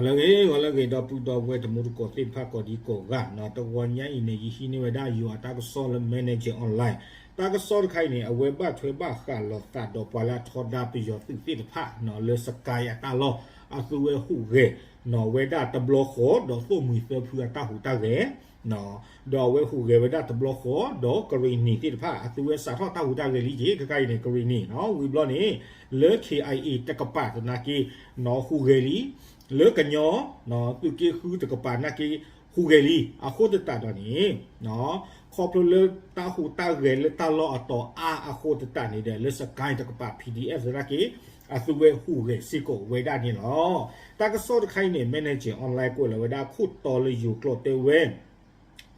ဂီၤလၢအဂ့ၤ ဂီၤလၢအဂ့ၤ ဒီပုၢ်ဒီဝဲၢ်တံၤသကိးသ့ၣ်တဖၣ်ကိးဒံကိးဂၤနီၤ, တဂီၤညါအံၤန့ၣ် ယဟံးန့ၢ်ဝဲဒၣ်ယွၤအတၢ်ကစီၣ်လၢ Manager Online တၢ်ကစီၣ်တခါအံၤန့ၣ် အဝဲဘၣ်ထွဲဘၣ်ဃးလိာ်သးဒီးပှၤလၢအထီဒါပယီၤသုးသ့ၣ်တဖၣ်နီၤ လၢ Sky အတၢ်လီၢ် အသုဝဲဟူးဂဲၤနီၤ ဝဲဒၣ်တဘျီဃီ ဒီးသိၣ်မှံၤသၢဖုအတၢ်ဟူးတၢ်ဂဲၤ ဒီးအဝဲဟူးဂဲၤဝဲဒၣ်တဘျီဃီ ဒီးကရ့ၣ်နံၤသ့ၣ်တဖၣ် အသုဝဲစးထီၣ်တၢ်ဟူးတၢ်ဂဲၤလံက့ၤ ခဲခါအံၤန့ၣ် ကရ့ၣ်နံၤနီၤ ဝံၤဘျီန့ၣ် လၢ K I A တကပၤသနာ်က့နီၤ ဟူးဂဲၤလံ လၢကညီ သုးက့ဃုတကပၤနာ်က့ ဟူးဂဲၤလံ အဃိသတးဒီးန့ၣ် ခီဖျိလၢတၢ်ဟူးတၢ်ဂဲၤလၢတၢ်လီၢ်အတီၤအါအဃိသတးန့ၣ်ဒီး လၢ Sky တကပၤ P D F သနာ်က့ အသုဝဲဟူးဂဲၤစ့ၢ်ကီးဝဲဒၣ်န့ၣ်လီၤ. တၢ်ကစီၣ်တခါအံၤန့ၣ် Manager Online ကွဲးလီၤဝဲဒၣ်ခိၣ်တီလၢယိၤကျိာ်တဲဝဲ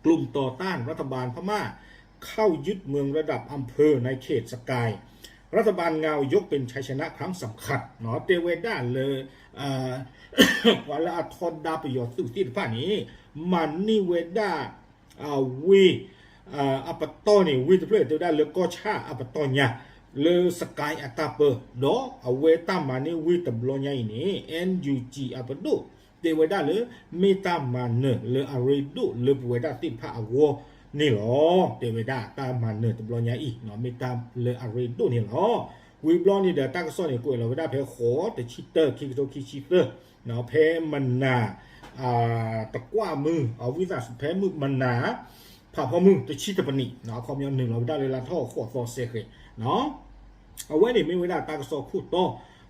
กลุ่มต่อต้านรัฐบาลพม่าเข้ายึดเมืองระดับอำเภอในเขตสกาย รัฐบาลงาวยกเป็นชัยชนะครั้งสำคัญ တဲဝဲဒၣ်လၢ ပှၤလၢအထီဒါပယီၤသုးသ့ၣ်တဖၣ်န့ၣ် မၤန့ၢ်ဝဲဒၣ် ဝ့ၢ် အပတီၢ်န့ၣ် ဝ့ၢ်တဖျၢၣ်တဲဝဲဒၣ်လၢကီၢ်ဆၣ်အပတီၢ်ညါ လၢ Sky အတၢ်ပၢ ဒီးအဝဲတၢ်မၤန့ၢ်ဝ့ၢ်တဘျီညါအံၤန့ၣ် N U G အပဒိၣ် တဲဝဲဒၣ်လၢ မ့ၢ်တၢ်မၤနၢၤလၢအရ့ဒိၣ်လၢပဝဲဒၣ်သ့ၣ်တဖၣ်အဂီၢ်န့ၣ်လီၤ. တဲဝဲဒၣ်တၢ်မၤနၢၤတဘျီညါအံၤ မ့ၢ်တၢ်လၢအရ့ဒိၣ်န့ၣ်လီၤ. ဝံၤဘျီန့ၣ်ဒီးတၢ်ကစီၣ်န့ၣ် ကွဲးလီၤဝဲဒၣ်ဖဲဃိး တဆံတၢ ခံကထိခံဆံသၢ ဖဲမနၤ တကွၢ်မုၢ် အဝံသးစူၤ ဖဲမုၢ်မနၤ ဖးဖီမုၢ်တဆံတပနံး အခီပညီနုာ်လီၤဝဲဒၣ်လၢလါထီၣ်ဃိးသီစဲဃဲၤ အဝဲန့ၣ်မ့ၢ်ဝဲဒၣ်တၢ်ကစီၣ်ခိၣ်တီ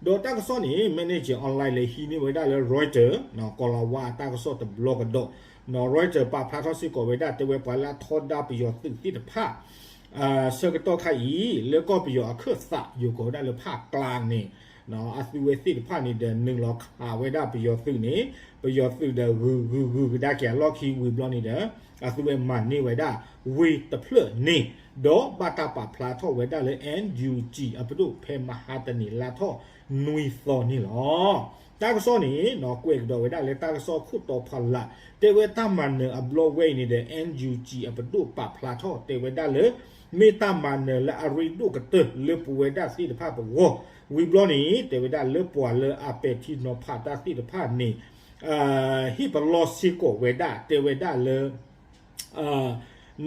ဒီးတၢ်ကစီၣ်န့ၣ် Manager Online လဲၤဟံးန့ၢ်ဝဲဒၣ်လၢ Reuters ကီၤလၤဝါအတၢ်ကစီၣ်တဘျီကဒီး Reuters ပာ်ဖျါထီၣ်စ့ၢ်ကီးဝဲဒၣ် တဲဝဲပှၤလၢအထီဒါပယီၤသုးသ့ၣ်တဖၣ် ဆၢကတီၢ်ခါအံၤ လၢကီၢ်ပယီၤအခၢၣ်သး ယိၤကိးဝဲဒၣ်လၢဖးကျါန့ၣ် အသုဝဲသ့ၣ်တဖၣ်န့ၣ်ဒီး နုာ်လီၤခးဝဲဒၣ်ပယီၤသုးန့ၣ် ပယီၤသုးဒီးဂုၤဂုၤဂုၤကဒါက့ၤအလီၢ်ခံ ဝံၤဘျီန့ၣ်ဒီး အသုဝဲမၤန့ၢ်ဝဲဒၣ် ဝ့ၢ်တဖျၢၣ်န့ၣ် ဒီးဘၣ်တၢ်ပာ်ဖျါထီၣ်ဝဲဒၣ်လၢ N U G အပဒိၣ် ဖဲမဟါတနံၤလါထီၣ်နွံသီန့ၣ်လီၤ. တၢ်ကစီၣ်န့ၣ် ကွဲးကဒီးဝဲဒၣ်လၢတၢ်ကစီၣ်ခိၣ်တီဖးလး တဲဝဲတၢ်မၤနၢၤအဘျီဝဲအံၤန့ၣ်ဒီး N U G အပဒိၣ်ပာ်ဖျါထီၣ်တဲဝဲဒၣ်လၢ မ့ၢ်တၢ်မၤနၢၤလၢအရ့ဒိၣ်ကတၢၢ်လၢပဝဲဒၣ်သ့ၣ်တဖၣ်ပဂီၢ် ဝံၤဘျီန့ၣ် တဲဝဲဒၣ်လၢပှၤလၢအပဲာ်ထံနီၤဖးတၢ်သ့ၣ်တဖၣ်န့ၣ် ဟ့ၣ်ပလီၢ်စ့ၢ်ကီးဝဲဒၣ် တဲဝဲဒၣ်လၢ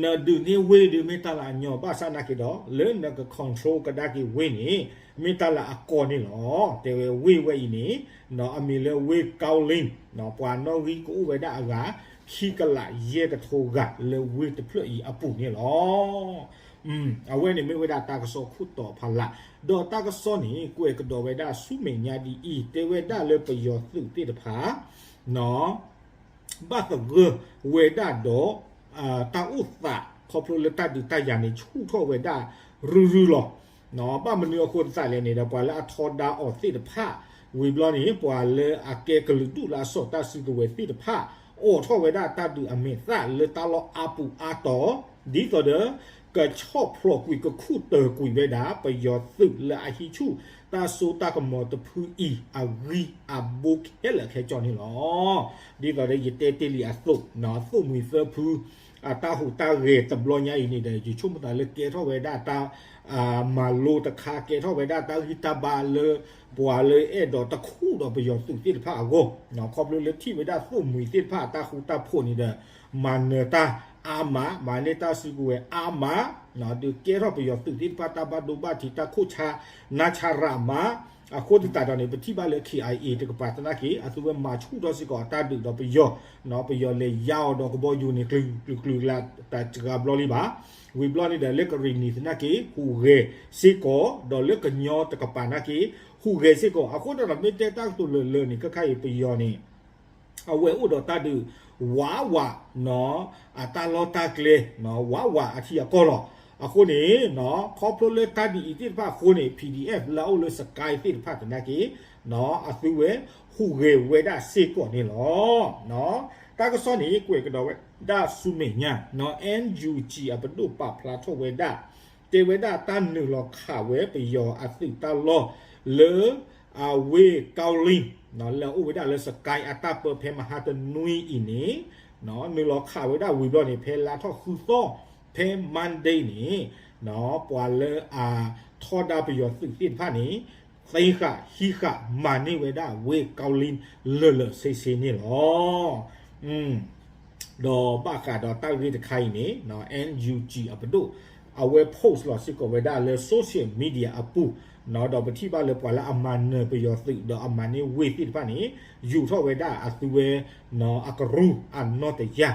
နဒုးန့ၢ်ဝ့ၢ်ဒုးမ့ၢ်တၢ်လၢအညီ ဘၣ်ဆၣ်နာ်က့ဒီး လၢနက control ကဒါက့ၤဝ့ၢ်န့ၣ် မ့ၢ်တၢ်လၢအကီန့ၣ်လီၤ. တဲဝဲဝ့ၢ်ဝဲအံၤန့ၣ် အမံၤလၢဝ့ၢ် Kawling ပှၤနီၣ်ဂံၢ်ကအိၣ်ဝဲဒၣ်အဂၤ ခံကလးယဲၢ်ကထိဂၤလၢဝ့ၢ်တဖျၢၣ်အံၤအပူၤန့ၣ်လီၤ. အဝဲန့ၣ်မ့ၢ်ဝဲဒၣ်တၢ်ကစီၣ်ခိၣ်တီဖးလး ဒီးတၢ်ကစီၣ်န့ၣ် ကွဲးကဒီးဝဲဒၣ်ဆူမဲာ်ညါဒ်အံၤ တဲဝဲဒၣ်လၢပယီၤသုးသ့ၣ်တဖၣ် ဘၣ်သဂၢၢ်ဝဲဒၣ်ဒီး တၢ်အိၣ်သး ခီဖျိလၢတၢ်ဒုးတၢ်ယၤန့ၣ် ဆူၣ်ထီၣ်ဝဲဒၣ်ရုၢ်ရုၢ်လီၤ. ဘၣ်မနုၤအဃိသတးလဲၣ်န့ၣ်ဒီး ပှၤလၢအထီဒါအီၤသ့ၣ်တဖၣ် ဝံၤဘျီန့ၣ် ပှၤလၢအကဲကလုာ်ဒူၣ်လၢအစိာ်တၢ်စုကဝဲၤသ့ၣ်တဖၣ် အိးထီၣ်ဝဲဒၣ်တၢ်ဒုးအမဲာ်သၣ်လၢတၢ်လီၢ်အါပူၤအါတီၤ ဒ်သိးဒီး ကဆီၣ်ဖျိးကွံာ်ကခူၣ်တၢၤကွံာ်ဝဲဒၣ် ပယီၤသုးလၢအဟံးဆူၣ်တၢ်စိတၢ်ကမီၤတဖုအံၤ အဂံၢ်အဘါခဲလၢာ်ခဲဆ့န့ၣ်လီၤ. ဒ်သိးဒီးယတဲတ့ၢ်လံအသိး သိၣ်မှံၤသၢဖု အတၢ်ဟူးတၢ်ဂဲၤတဘျီညါအံၤန့ၣ်ဒီး ယဆိကမိၣ်သးလၢကဲထီၣ်ဝဲဒၣ်တၢ် မၤလိတခါ ကဲထီၣ်ဝဲဒၣ်တၢ်ဂံၢ်တၢ်ဘါလၢ ပှၤလၢအဲၣ်ဒိးတခူၣ်ဒီးပယီၤသုးသ့ၣ်တဖၣ်အဂီၢ် ခီဖျိလၢထံၣ်ဝဲဒၣ်သိၣ်မှံၤသ့ၣ်တဖၣ်အတၢ်ဃူတၢ်ဖိးန့ၣ်ဒီး မၤနၢၤတၢ်အါမး မၤန့ၢ်တၢ်စုကဝဲၤအါမး ဒုးကဲထီၣ်ပယီၤသုးသ့ၣ်တဖၣ်တၢ်ဘၣ်ဒိဘၣ်ထံးတၢ်ခိၣ်ဆါ နါဆါရးမး အဃိသတးဒီးန့ၣ် ပထံၣ်ဘၣ်လၢ K I A တကပၤသနာ်က့ အသုဝဲမၤဆူၣ်ထီၣ်စ့ၢ်ကီးအတၢ်ဒုးဒီးပယီၤ ပယီၤလဲၤယါအီၤဒီးကဘီယူၤန့ၣ် ကျုၤကျုၤကျုၤကျါ တစှၤဘျီလံဘၣ်. ဝံၤဘျီန့ၣ်ဒီးလၢကရ့ၣ်နံၤသနာ်က့ ဟူးဂဲၤစ့ၢ်ကီး ဒီးလၢကညီတကပၤသနာ်က့ ဟူးဂဲၤစ့ၢ်ကီး အဃိသတးဒီးမ့ၢ်တဲတၢ်ကတိၤလၢာ်လၢာ်န့ၣ် ခဲခါအံၤပယီၤန့ၣ် အဝဲအိၣ်ဒီးတၢ်ဒုး ဝးဝး အတၢ်လီၢ်တၢ်ကျဲ ဝးဝးအထံအကီၢ်လီၤ. အဃိန့ၣ် ခီဖျိလၢတၢ်ဒုးအံၤသ့ၣ်တဖၣ်အဃိန့ၣ် P D F လၢအအိၣ်လၢ Sky သ့ၣ်တဖၣ်သနာ်က့ အသုဝဲဟူးဂဲၤဝဲဒၣ်စ့ၢ်ကီးန့ၣ်လီၤ. တၢ်ကစီၣ်န့ၣ် ကွဲးကဒီးဝဲဒၣ်ဆူမဲာ်ညါ N U G အပဒိၣ်ပာ်ဖျါထီၣ်ဝဲဒၣ် တဲဝဲဒၣ်တၢ်နုာ်လီၤခးဝဲပယီၤအသုးတၢ်လီၢ်လၢ အဝ့ၢ် Kawling လၢအအိၣ်ဝဲဒၣ်လၢ Sky အတၢ်ပၢဖဲမဟါတနွံအံၤန့ၣ် နုာ်လီၤခးဝဲဒၣ်ဝံၤဘျီန့ၣ် ဖဲလါထီၣ်ဃုသီ ဖဲ Monday န့ၣ် ပှၤလၢအထီဒါပယီၤသုးသ့ၣ်တဖၣ်န့ၣ် သ့ဃာ်ဟံးဃာ်မၤန့ၢ်ဝဲဒၣ်ဝ့ၢ်ကီလံလၢာ်လၢာ်ဆ့ဆ့န့ၣ်လီၤ. ဒီးဘၣ်ဃးဒီးတၢ်ဂ့ၢ်တခါအံၤန့ၣ် NUG အပဒိၣ် အဝဲ post လီၤစ့ၢ်ကီးဝဲဒၣ်လၢ social media အပူၤ, ဒီးပထံၣ်ဘၣ်လၢပှၤလၢအမၤနၢၤပယီၤသုးဒီးအမၤန့ၢ်ဝ့ၢ်သ့ၣ်တဖၣ်န့ၣ် ယူာ်ထီၣ်ဝဲဒၣ်အသုဝဲ အကရူၢ်အနီၢ်တယၢ်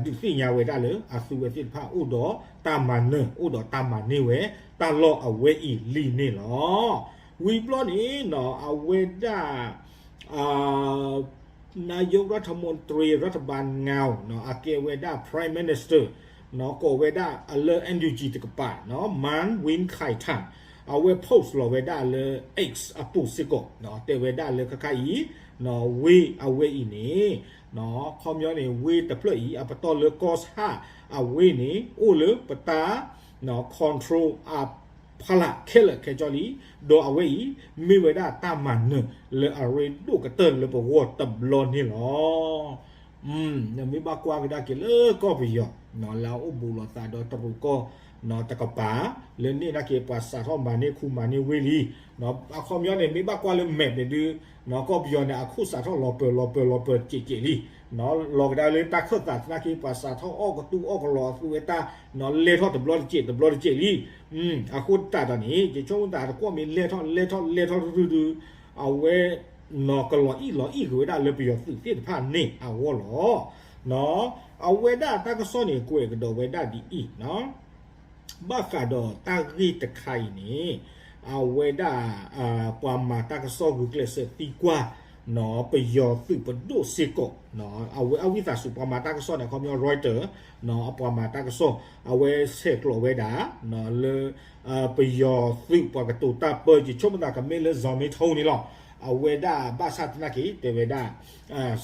ဒုးသ့ၣ်ညါဝဲဒၣ်လၢအသုဝဲသ့ၣ်တဖၣ်အိၣ်ဒီးတၢ်မၤနၢၤ အိၣ်ဒီးတၢ်မၤန့ၢ်ဝဲတၢ်လီၢ်အဝဲအံၤလံန့ၣ်လီၤ. ဝံၤဘျီန့ၣ် အဝဲဒၣ် นายกรัฐมนตรี รัฐบาลเงา အကဲဝဲဒၣ် Prime Minister ကိးဝဲဒၣ်အလၢ NUG တကပၤ မၢ်ဝ့ၣ်ခၢၣ်ထၣ် အဝဲ post လီၤဝဲဒၣ်လၢ X အပူၤစ့ၢ်ကီး တဲဝဲဒၣ်လၢခဲခါအံၤ ဝ့ၢ်အဝဲအံၤန့ၣ် ခီပညီန့ၣ် ဝ့ၢ်တဖျၢၣ်အံၤ အပတီၢ်လၢကီၢ်ဆၣ်အဝ့ၢ်န့ၣ် အိၣ်လၢပတၢ် control အဖီလာ်ခဲလၢာ်ခဲဆ့လံ. ဒီးအဝဲအံၤ မ့ၢ်ဝဲဒၣ်တၢ်မၤနၢၤလၢအရ့ဒိၣ်ကတၢၢ်လၢပဂီၢ်တဘျီန့ၣ်လီၤ. နမ့ၢ်ဘၣ်ကွၢ်ကဒါက့ၤလၢကီၢ်ပယီၤ လၢအအိၣ်ဘူးလိာ်သးဒီးတရူးကီၢ်တကပၤ လၢန့ၣ်နာ်က့ ပှၤစးထီၣ်မၤန့ၢ်ခူမၤန့ၢ်ဝ့ၢ်လံ. အခီပညီန့ၣ် မ့ၢ်ဘၣ်ကွၢ်လၢ map န့ၣ်ဒုး ကီၢ်ပယီၤန့ၣ်အခိၣ်စးထီၣ်လီၤပၢၤလီၤပၢၤလီၤပၢၤစဲးစဲးလံ. လီၤကဒါလၢတၢ်ခၢၣ်သးသနာ်က့ ပှၤစးထီၣ်အီၣ်ကတူၢ်အီၣ်ကလီအသုဝဲတၢ် လဲၤထီၣ်တဘျီတစဲးတဘျီတစဲးလံ. အဃိသတးဒီးန့ၣ် ယဆိကမိၣ်သးတကွီၢ်မ့ၢ်လဲၤထီၣ်လဲၤထီၣ်လဲၤထီၣ်တဒုဒု အဝဲ ကလီၤအံၣ်လီၤအံၣ်က့ၤဝဲဒၣ်လၢပယီၤသုးသ့ၣ်တဖၣ်န့ၣ်အဂီၢ်လီၤ. အဝဲဒၣ်တၢ်ကစီၣ်န့ၣ် ကွဲးကဒီးဝဲဒၣ်ဒ်အံၤ ဘၣ်ဃးဒီးတၢ်ဂ့ၢ်တခါအံၤန့ၣ် အဝဲဒၣ် ပှၤမၤတၢ်ကစီၣ်ဂုာ်ကျဲးစၢးသံကွၢ် ပယီၤသုးပဒိၣ်စ့ၢ်ကီး အဝဲအဝံသးစူၤ ပှၤမၤတၢ်ကစီၣ်န့ၣ် အခီပညီ Reuters အပှၤမၤတၢ်ကစီၣ် အဝဲဆဲးကျိးဝဲဒၣ် လၢ ပယီၤသုးပှၤကတိၤတၢ်ပၢ ယဆိကမိၣ်သးကမ့ၢ်လၢ စီၤမ့ထိန့ၣ်လီၤ. အဝဲဒၣ်ဘၣ်ဆၣ်သနာ်က့ တဲဝဲဒၣ်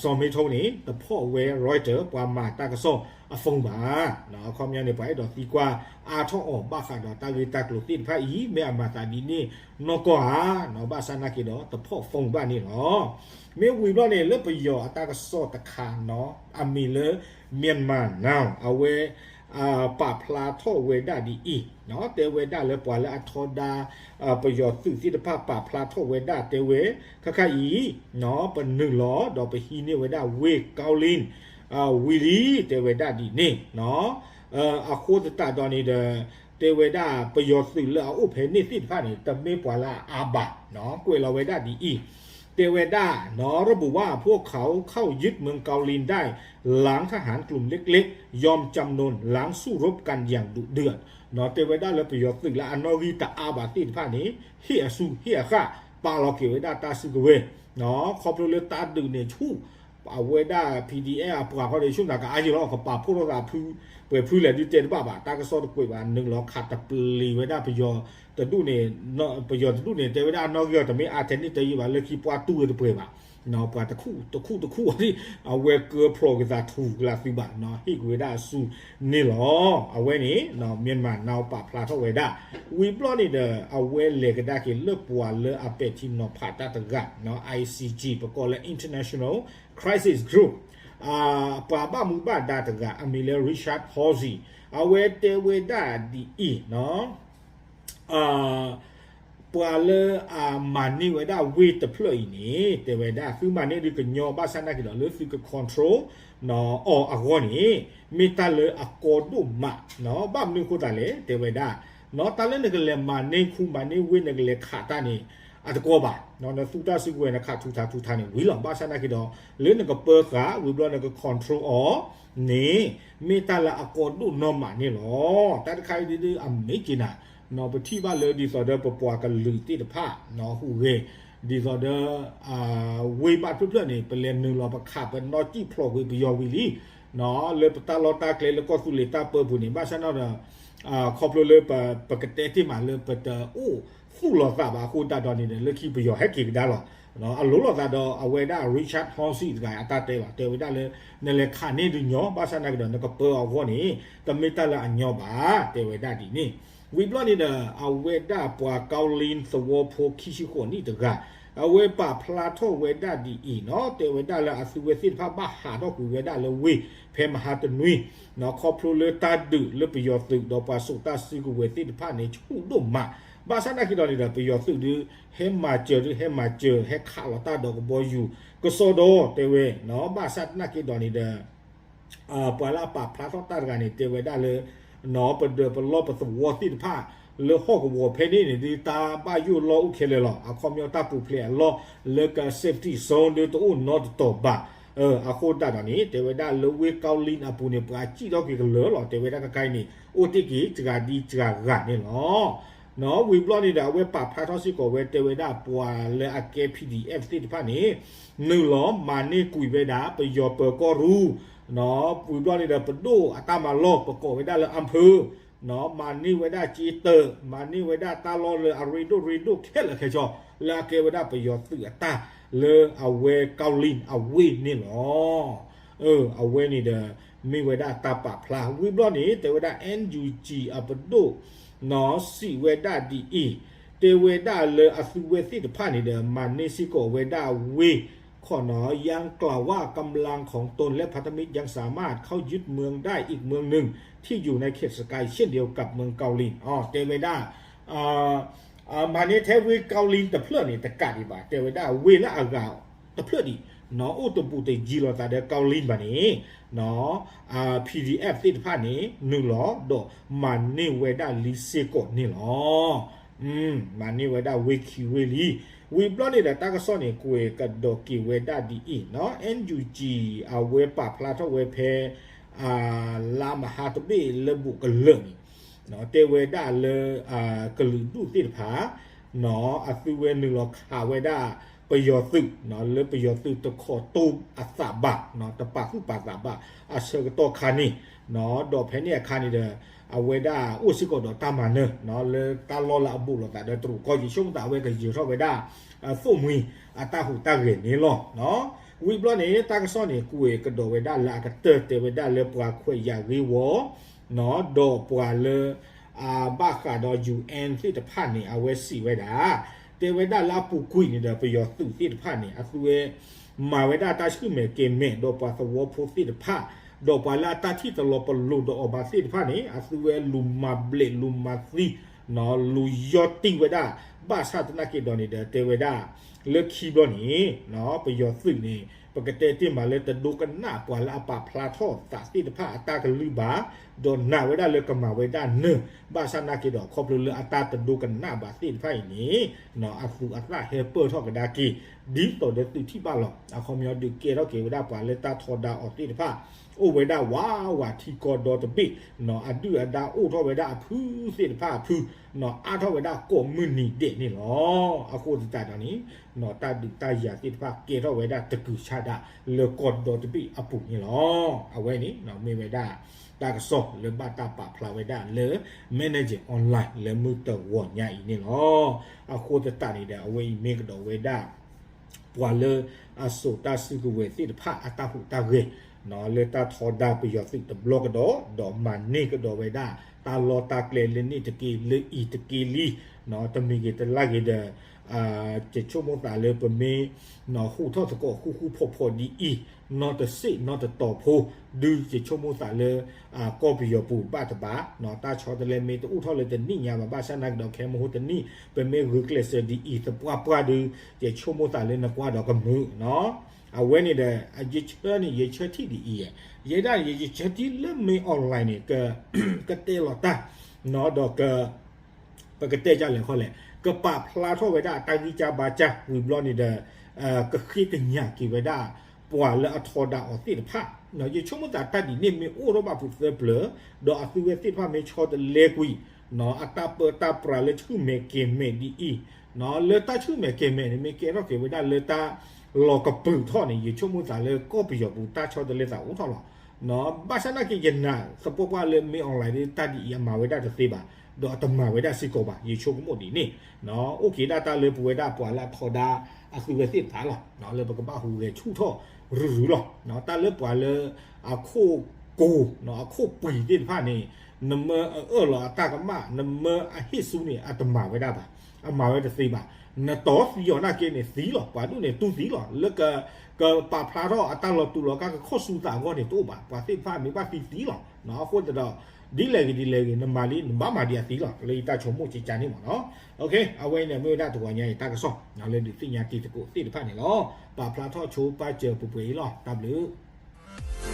စီၤမ့ထိန့ၣ် တဖီၣ်ဝဲ Reuters ပှၤမၤတၢ်ကစီၣ်အ phone ဘၣ်. အခီပညီန့ၣ် ပှၤအဲၣ်ဒိးသံကွၢ်အါထီၣ်အီၤ ဘၣ်ဃးဒီးတၢ်ဂ့ၢ်တၢ်ကျိၤသ့ၣ်တဖၣ်အံၤ မ့ၢ်အမၤသးဒ်န့ၣ်နီၢ်ကီၢ်ဧါ, ဘၣ်ဆၣ်သနာ်က့ဒီး တဖီၣ် phone ဘၣ်န့ၣ်လီၤ. မ့ၢ်ဝံၤဘျီန့ၣ် လၢပယီၤအတၢ်ကစီၣ်တခါနီၤ အမံၤလၢ Myanmar Now အဝဲ ပာ်ဖျါထီၣ်ဝဲဒၣ်ဒ်အံၤ, တဲဝဲဒၣ်လၢပှၤလၢအထီဒါ ပယီၤသုးသ့ၣ်တဖၣ် ပာ်ဖျါထီၣ်ဝဲဒၣ် တဲဝဲ ခဲခါအံၤ ပနုာ်လီၤ ဒီးပဟံးန့ၢ်ဝဲဒၣ်ဝ့ၢ်ကီလ့ၣ် ဝံၤလံ တဲဝဲဒၣ်ဒ်န့ၣ်. အဃိသတးဒီးန့ၣ်ဒီး တဲဝဲဒၣ်ပယီၤသုးလၢအအိၣ်ဖဲန့ၣ်သ့ၣ်တဖၣ်န့ၣ် တမ့ၢ်ပှၤလၢအအါဘၣ်, ကွဲးလီၤဝဲဒၣ်ဒ်အံၤ, တဲဝဲဒၣ် ระบุว่าพวกเขาเข้ายึดเมืองเกาหลีได้ หลังทหารกลุ่มเล็กๆ ยอมจำนน หลังสู้รบกันอย่างดุเดือด တဲဝဲဒၣ်လၢပယီၤသုးလၢအနီၣ်ဂံၢ်တအါဘၣ်သ့ၣ်တဖၣ်န့ၣ် ဟ့ၣ်အစုဟ့ၣ်အဃၣ် ပာ်လီၤက့ၤဝဲဒၣ်တၢ်စုကဝဲၤ, ခီဖျိလၢတၢ်ဒုးန့ၣ်ဆူၣ် အဝဲဒၣ် PDF အပှၤဃီဒီး ဆူၣ်နၤကအါယံၤလီၤ ကပာ်ဖှိၣ်ထီၣ်သးဖု ပှဲၤဖုလဲၣ်ဒုးတဲတဘၣ်ဘၣ် တၢ်ကစီၣ်တကွဲးဘၣ် နုာ်လီၤခးတပျ့ၤဝဲဒၣ်ပယီၤတဒူၣ်န့ၣ်, ပယီၤတဒူၣ်န့ၣ် တဲဝဲဒၣ်အနီၣ်ဂံၢ်အီၤတမ့ၢ်အါထဲန့ၣ်တယံာ်ဘၣ် လၢခံပှၢ်တူၢ်ဝဲတပှဲၤဘၣ်, ပှၤတခူၣ်တခူၣ်တခူၣ် အဝဲကၢဖျိးက့ၤသးထူကလာ်သုဘၣ် ဟ့ၣ်ကွံာ်ဝဲဒၣ်အစုန့ၣ်လီၤ. အဝဲန့ၣ် Myanmar Now ပာ်ဖျါထီၣ်ဝဲဒၣ် ဝံၤဘျီန့ၣ်ဒီး အဝဲလဲၤကဒါက့ၤလၢပှၤလၢအပဲာ်ထံနီၤဖးတၢ်တဂၤ ICG ပကိးလၢ International Crisis Group ပှၤဘၣ်မူဘၣ်ဒါတဂၤ အမံၤလၢ Richard Horsey အဝဲတဲဝဲဒၣ်ဒ်အံၤ, ပှၤလၢအမၤန့ၢ်ဝဲဒၣ်ဝ့ၢ်တဖျၢၣ်အံၤန့ၣ် တဲဝဲဒၣ် သုမၤန့ၢ်ဒုးကညီ ဘၣ်ဆၣ်သနာ်က့ဒီး လၢသုက control အီၤအဂီၢ်န့ၣ် မ့ၢ်တၢ်လၢအကီဒိၣ်မး, ဘၣ်မနုၤအဃိသတးလဲၣ် တဲဝဲဒၣ် တၢ်လၢနကလဲၤမၤန့ၢ်ခူမၤန့ၢ်ဝ့ၢ် နကလဲၤခးတၢ်န့ၣ် အတကီဘၣ်, နသူတၢ်စုကဝဲၤ နခးထူထးထူထးန့ၣ်ဝံၤလီၤ. ဘၣ်ဆၣ်သနာ်က့ဒီး လၢနကပၢဃာ် ဝံၤဘျီနက control အီၤန့ၣ် မ့ၢ်တၢ်လၢအကီဒိၣ်နီၢ်မးန့ၣ်လီၤ. တၢ်တခါအံၤဒုး အမ့ၢ်က့ၤနၤ ပထံၣ်ဘၣ်လၢဒ်သိးဒီးပပှၤကလုာ်သ့ၣ်တဖၣ် ဟူးဂဲၤ ဒ်သိးဒီး ဝ့ၢ်ဘၣ်တဖျၢၣ်ဖျၢၣ်န့ၣ် ပလဲၤနုာ်လီၤပခးပနီၣ်စံၣ်ဖျိးကွံာ်ပယီၤဝံၤလံ လၢပတၢ်လီၢ်တၢ်ကျဲလၢကီၢ်သူလ့ၤတၢ်ပၢပူၤန့ၣ် ဘၣ်ဆၣ်သနာ်ဒီး ခီဖျိလၢ ပကတဲတ့ၢ်မးလၢပတအိၣ်သူၣ်လီၤသးဘၣ်အဃိသတးဒီးန့ၣ်ဒီး လၢခံပယီၤဟဲက့ၤကဒါလီၤ. အလိၤလိာ်သးဒီးအဝဲဒၣ် Richard Horsey တဂၤအတၢ်တဲလီၤ. တဲဝဲဒၣ်လၢ နလဲၤခးန့ၢ်ဒုးညီ ဘၣ်ဆၣ်သနာ်က့ဒီး နကပၢအီၤအဂီၢ်န့ၣ် တမ့ၢ်တၢ်လၢအညီဘၣ် တဲဝဲဒၣ်ဒ်န့ၣ်. ဝံၤဘျီန့ၣ်ဒီး အဝဲဒၣ်ပှၤကီလ့ၣ်သဝီဖိခံဆံဃိးနံၣ်တဂၤ အဝဲပာ်ဖျါထီၣ်ဝဲဒၣ်ဒ်အံၤနီၤ တဲဝဲဒၣ်လၢအသုဝဲသ့ၣ်တဖၣ်ဘၣ်ဟးထီၣ်ကွံာ်ဝဲဒၣ်လၢဝ့ၢ်ဖဲမဟါတနွံ ခီဖျိလၢတၢ်ဒုးလၢပယီၤသုးဒီးပှၤစိာ်တၢ်စုကဝဲၤသ့ၣ်တဖၣ်န့ၣ် ဆူၣ်ဒိၣ်မး ဘၣ်ဆၣ်သနာ်က့ဒီးန့ၣ်ဒီး ပယီၤသုးဒုး ဟဲမၤစၢၤဒုး ဟဲမၤစၢၤ ဟဲခးလီၤတၢ်ဒီးကဘီယူၤ ကစီဒီ တဲဝဲ, ဘၣ်ဆၣ်သနာ်က့ဒီးန့ၣ်ဒီး ပှၤလၢအပာ်ဖျါထီၣ်တၢ်တဂၤန့ၣ် တဲဝဲဒၣ်လၢ ပဒၢးပလီၢ်ပသဝီသ့ၣ်တဖၣ် လၢဟီၣ်ကဝီၤဖဲန့ၣ်န့ၣ်ဒုး တၢ်ဘၣ်ယိၣ်လီၢ်အိၣ်ခဲလၢာ်လီၤ. အခီပညီတၢ်ပူၤဖျဲးအလီၢ်လၢက safety zone ဒုးတအိၣ်နီတတီၤဘၣ်. အဃိသတးဒီးန့ၣ် တဲဝဲဒၣ်လၢဝ့ၢ်ကီလံၢ်အပူၤန့ၣ် ပှၤစံၣ်ထီၣ်က့ၤကလၢာ်လီၤ. တဲဝဲဒၣ်ခဲခါအံၤန့ၣ် အိၣ်တ့ၢ်က့ၤစှၤဒံစှၤဂၤန့ၣ်လီၤ. ဝံၤဘျီန့ၣ်ဒီး အဝဲပာ်ဖျါထီၣ်စ့ၢ်ကီးဝဲ တဲဝဲဒၣ်ပှၤလၢအကဲ P D F သ့ၣ်တဖၣ်န့ၣ် နုာ်လီၤမၤန့ၢ်ကွံာ်ဝဲဒၣ် ပယီၤပၢၤကီၢ်ရူၢ်, ဝံၤဘျီန့ၣ်ဒီး ပဒိၣ်အတၢ်မၤလီၢ် ပကိးဝဲဒၣ်လၢ အၣ်ဖၢၣ်, မၤန့ၢ်ဝဲဒၣ်စ့တၢး, မၤန့ၢ်ဝဲဒၣ်တၢ်လီၢ်လၢအရ့ဒိၣ်ရ့ဒိၣ်ခဲလၢာ်ခဲဆ့ လၢအကဲဝဲဒၣ်ပယီၤသုးအတၢ် လၢအဝဲကီလံၢ်အဝ့ၢ်န့ၣ်လီၤ. အဝဲန့ၣ်ဒီး မ့ၢ်ဝဲဒၣ်တၢ်ပာ်ဖျါ ဝံၤဘျီန့ၣ် တဲဝဲဒၣ် N U G အပဒိၣ် စံးဝဲဒၣ်ဒ်အံၤ, တဲဝဲဒၣ်လၢအသုဝဲသ့ၣ်တဖၣ်န့ၣ်ဒီး မၤန့ၢ်စ့ၢ်ကီးဝဲဒၣ်ဝ့ၢ်ခိၣ်နီၤ ยังกล่าวว่ากำลังของตนและพันธมิตรยังสามารถเข้ายึดเมืองได้อีกเมืองหนึ่งที่อยู่ในเขตสกายเช่นเดียวกับเมืองเกาหลี တဲဝဲဒၣ် မၤန့ၢ်ထဲဝ့ၢ်ကီလံၢ်တဖျၢၣ်န့ၣ် တကးဒံးဘၣ် တဲဝဲဒၣ် ဝ့ၢ်လၢအဂၤတဖျၢၣ်န့ၣ် တကးဒံးဘၣ် တဲဝဲဒၣ်ဝ့ၢ်လၢအဂၤတဖျၢၣ်ဒံး အိၣ်တဘူးတယံၤလိာ်သးဒီးကီလံၢ်ဘၣ်န့ၣ် P D F သ့ၣ်တဖၣ်န့ၣ် နုာ်လီၤဒီးမၤန့ၢ်ဝဲဒၣ်လံစ့ၢ်ကီးန့ၣ်လီၤ. မၤန့ၢ်ဝဲဒၣ်ဝ့ၢ်ခံဝ့ၢ်လံ. ဝံၤဘျီန့ၣ်ဒီးတၢ်ကစီၣ်န့ၣ် ကွဲးကဒီးက့ၤဝဲဒၣ်ဒ်အံၤနီၤ N U G အဝဲပာ်ဖျါထီၣ်ဝဲဖဲ လါမဟါတဘ့ၣ်လၢဘူးကလၢာ်န့ၣ် တဲဝဲဒၣ်လၢ ကလုာ်ဒူၣ်သ့ၣ်တဖၣ် အသုဝဲနုာ်လီၤခးဝဲဒၣ် ပယီၤသုး လၢပယီၤသုးတခီတိၢ်အသးဘၣ် တပာ်သူၣ်ပာ်သးဘၣ် အဆၢကတီၢ်ခါန့ၣ် ဒီးဖဲန့ၣ်အခါန့ၣ်ဒီး အဝဲဒၣ်အိၣ်စ့ၢ်ကီးဒီးတၢ်မၤနၢၤ လၢတၢ်လီၢ်လၢအဘူးလိာ်သးဒီးတရူးကီၢ် ယဆိကမိၣ်သးအဝဲကယၢၤထီၣ်ဝဲဒၣ် သိၣ်မှံအတၢ်ဟူးတၢ်ဂဲၤန့ၣ်လီၤ. ဝံၤဘျီန့ၣ် တၢ်ကစီၣ်န့ၣ် ကွဲးကဒီးဝဲဒၣ်လၢအကတၢၢ်တဲဝဲဒၣ်လၢပှၤခွဲးယာ်ဂ့ၢ်ဝီ ဒီးပှၤလၢ အဘၣ်ဃးဒီး UN သ့ၣ်တဖၣ်န့ၣ် အဝဲစံးဝဲဒၣ် တဲဝဲဒၣ်လၢအပူၤကွံာ်န့ၣ်ဒီး ပယီၤသုးသ့ၣ်တဖၣ်န့ၣ် အသုဝဲ မၤဝဲဒၣ်တၢ်ဆူၣ်မဲာ်ကဲၤမဲာ် ဒီးပှၤသဝီဖိသ့ၣ်တဖၣ် ဒီးပှၤလၢအတၢ်ထံၣ်တလီၤပလိာ်ဒီးအီၤဘၣ်သ့ၣ်တဖၣ်န့ၣ် အသုဝဲလူၤမၤဘျဲးလူၤမၤသံ လူၤယီၢ်တံၢ်ဝဲဒၣ် ဘၣ်ဆၣ်သနာ်က့ဒီးန့ၣ်ဒီး တဲဝဲဒၣ် လၢခံဘျီန့ၣ် ပယီၤသုးန့ၣ် ပကတဲတ့ၢ်မးလၢတဒိကနၣ်ပှၤလၢအပာ်ဖျါထီၣ်သးသ့ၣ်တဖၣ်အတၢ်ကလုၢ်ဘၣ် ဒီးနာ်ဝဲဒၣ်လၢကမၤဝဲဒၣ်နၢၤ ဘၣ်ဆၣ်သနာ်က့ဒီး ခီဖျိလၢအတၢ်တဒိကနၣ်ဘၣ်သ့ၣ်တဖၣ်အံၤန့ၣ် အသူးအသ့ၣ်ဟဲပၢၢ်ထီၣ်ကဒါက့ၤ ဒ်သိးဒီးသုးထံၣ်ဘၣ်လီၤ. အခီပညီဒုးကဲထီၣ်က့ၤဝဲဒၣ်ပှၤလၢတၢ်ထီဒါအီၤသ့ၣ်တဖၣ် အိၣ်ဝဲဒၣ်ဝးဝးထံကီၢ်ဒီတဘ့ၣ် အဒုၣ်အဒါအိၣ်ထီၣ်ဝဲဒၣ်အဖုသ့ၣ်တဖၣ်အဖု အါထီၣ်ဝဲဒၣ်ကိးမုၢ်နံၤဒဲးန့ၣ်လီၤ. အဃိသတးဒီးန့ၣ် တၢ်ဒုးတၢ်ယၤသ့ၣ်တဖၣ်ကဲထီၣ်ဝဲဒၣ်တကုာ်ဆးဒးလၢကီၢ်ဒီတဘ့ၣ်အပူၤန့ၣ်လီၤ. အဝဲန့ၣ် မ့ၢ်ဝဲဒၣ်တၢ်ကစီၣ်လၢဘၣ်တၢ်ပာ်ဖျါဝဲဒၣ်လၢ Manager Online လၢမုၢ်တဂီၤညါအံၤန့ၣ်လီၤ. အဃိသတးန့ၣ်ဒီး အဝဲအံၤမ့ၢ်ကဒီးဝဲဒၣ် ပှၤလၢအစိာ်တၢ်စုကဝဲၤသ့ၣ်တဖၣ်အတၢ်ဟူးတၢ်ဂဲၤ လၢတၢ်ထီဒါပယီၤသုးတဘျီကဒီး ဒီးမၤန့ၢ်ကဒီးဝဲဒၣ် တၢ်လီၢ်တၢ်ကျဲလၢန့ၣ်တက့ၢ်လၢအံၤတက့ၢ်လံ တမံၤဂ့ၤတလါဂ့ၤဒီး ယဆိကမိၣ်သးလၢပမ့ၢ် ဟူးထီၣ်သကိးဃူဃူဖိးဖိးဒ်အံၤ နီၢ်တစ့ၣ်နီၢ်တတီၤဖိ ဒုးယဆိကမိၣ်သးလၢ ကီၢ်ပယီၤပူၤဘၣ်တဘၣ် တၢ်ဆီတလဲမ့ၢ်တအိၣ်ထီၣ်လၢတနံၣ်ညါဘၣ် ဘၣ်ဆၣ်သနာ်က့ဒီး ခဲမုၢ်ဟိတနံၣ် ပမ့ၢ်ဂုာ်ကျဲးစၢးဒ်အံၤသပှၢ်ပှၢ်ဒုး ယဆိကမိၣ်သးလၢနကွၢ်ဒီးကမုာ် အဝဲန့ၣ်ဒီး ယဆၢန့ၣ် ယဆၢထံၣ်ဒ်အံၤ ယဲဒၣ်ယဆၢထံၣ်လၢမ့ၢ် online န့ၣ် ကတဲလီၤတၢ် ဒီးက ပကတဲဒ်လဲၣ်ခီလဲၣ် ကပာ်ဖျါထီၣ်ဝဲဒၣ်တၢ်ဂံၢ်စၢ်ဘါစၢ် ဝံၤဘျီန့ၣ်ဒီး ကဃ့ကညးက့ၤဝဲဒၣ် ပှၤလၢအထီဒါအီၤသ့ၣ်တဖၣ် ယဆိကမိၣ်သးတၢ်ဒ်န့ၣ်မ့ၢ်အိၣ်ထီၣ်ဘၣ်ဖုးသၢပျၢၤ ဒီးအသုဝဲသ့ၣ်တဖၣ်မ့ၢ်ဆီတလဲကွံာ် အတၢ်ပၢတၢ်ပြးလၢဆူၣ်မဲာ်ကဲၤမဲာ်ဒ်အံၤ လၢတၢ်ဆူၣ်မဲာ်ကဲၤမဲာ်န့ၣ် မ့ၢ်ကဲထီၣ်က့ၤဝဲဒၣ်လၢတၢ်လီၤကပုာ်ထီၣ်န့ၣ် ယဆိကမိၣ်သးလၢကီၢ်ပယီၤပူၤတၢ်ဆီတလဲသးအိၣ်ထီၣ်လီၤ. ဘၣ်ဆၣ်သနာ်က့ ယနာ်သပှၢ်ပှၢ်လၢမ့ၢ် online ဒ်တၢ်ဒ်အံၤအမၤဝဲဒၣ်တသ့ဘၣ် ဒီးအတမၤဝဲဒၣ်စ့ၢ်ကီးဘၣ် ယဆိကမိၣ်ဒ်န့ၣ် အိၣ်က့ၤဒၣ်တၢ်လၢပဝဲဒၣ်ပှၤလၢအထီဒါအသုဝဲသ့ၣ်တဖၣ်လီၤ လၢပကဘၣ်ဟူးဂဲၤဆူၣ်ထီၣ်ရုရုလီၤ. တၢ်လၢပှၤလၢအခိၣ်ကိၤ အခိၣ်ပှံၤသ့ၣ်တဖၣ်န့ၣ် နမၢအအၢၣ်လီၤအတၢ်ကမၣ် နမၢအဟ့ၣ်ဆူန့ၣ် အတမၤဝဲဒၣ်ဘၣ် အမၤဝဲတသ့ဘၣ်. နတီၤသံအီၤနာ်က့န့ၣ်သံလီၤ ပှၤဒိၣ်န့ၣ်တူၢ်သံလီၤ လၢက ကပာ်ဖျါထီၣ်အတၢ်လီၤတူာ်လီၤကာ်ကခီၣ်ဆူသးအဂီၢ်န့ၣ်တအိၣ်ဘၣ် ပှၤသ့ၣ်တဖၣ်မ့ၢ်ဘၣ်သံသံလီၤ. အဃိသတးဒီး ဒ်လဲၣ်ဂ့ၤဒ်လဲၣ်ဂ့ၤ နမၤလံ နဘၣ်မၤဒံးအသံလီၤ. လၢယတၢ်ဆိကမိၣ်ကကါန့ၣ်မ့ၢ်နီၤ. အဝဲအံၤန့ၣ် မ့ၢ်ဝဲဒၣ်တဂီၤညါအံၤတၢ်ကစီၣ် လၢဒုးသ့ၣ်ညါတံၤသကိးသ့ၣ်တဖၣ်န့ၣ်လီၤ. ပာ်ဖျါထီၣ်ဆိပာ်စၢၤပှဲၤပှဲၤအံၤလီၤ. တၢ်ဘျုး